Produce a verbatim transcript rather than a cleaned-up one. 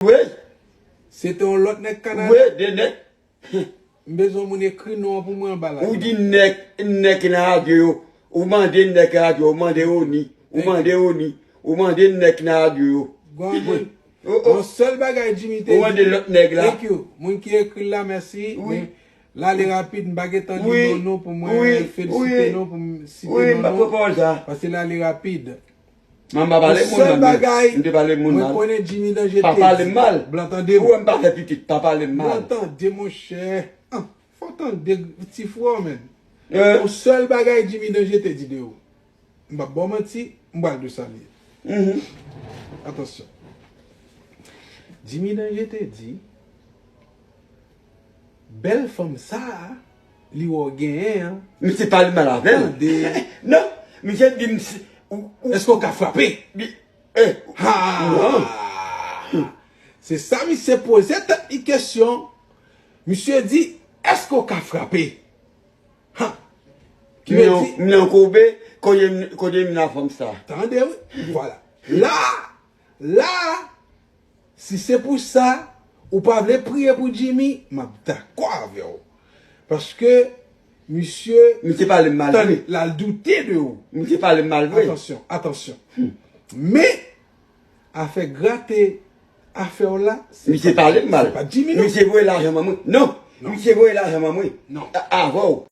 Wi. Se te yon lòt nèg Kanada. Wi, de nèg. M bezwen moun ekri non an pou mwen anba la. Ou di nèg, nèg ki nan radyo yo. Ou mande nèg radyo, ou mande Oni. Ou mande Oni. Ou mande nèg ki nan radyo yo. Yon sèl bagay Jimmy te di. Ou mande lòt nèg la. Thank you. Moun ki ekri l la, mèsi. Wi. Men l ale rapid, m pa gentan li non non pou mwen felisite non, pou m site non non. Paske l ale rapid. Mwen pa pale moun mal, men m te pale moun mal. Mwen konnen Jimmy Danje te di. Pa pale m mal. Blan tande m. Ou wè m pa fè pitit, pa pale m mal. Blan tande, monchè. An, fò w tande ti frè w, menn. Yon sèl bagay Jimmy Danje te di de ou. M p ap ba w manti, m pral di w sa l ye. Atansyon. Jimmy Danje te di, bèl fanm sa a, li wè w genyen an. Misye pale mal avè l. Tande. Non, misye di m si, ou, ou, èske w ka frape? Li, eh, ha! Non. Se sa misye poze tèt li kesyon. Misye di, èske w ka frape? Ha! Ki vle di, m nan koube, kote m, kote m nan fanm sa. Tande, wi. Vwala. La, la, si se pou sa, ou pa vle priye pou Jimmy, m ap dakò avè w. Paske, misye, misye pale m mal vre. Tande, l al doute de ou. Misye pale m mal vre. Atansyon, atansyon. Men, afè grate afè w la, se pa Jimmy, non. Misye pale m mal. Se pa Jimmy, non. Misye voye lajan ban mwen. Non. Non. Misye voye lajan ban mwen. Non. A-, avè w.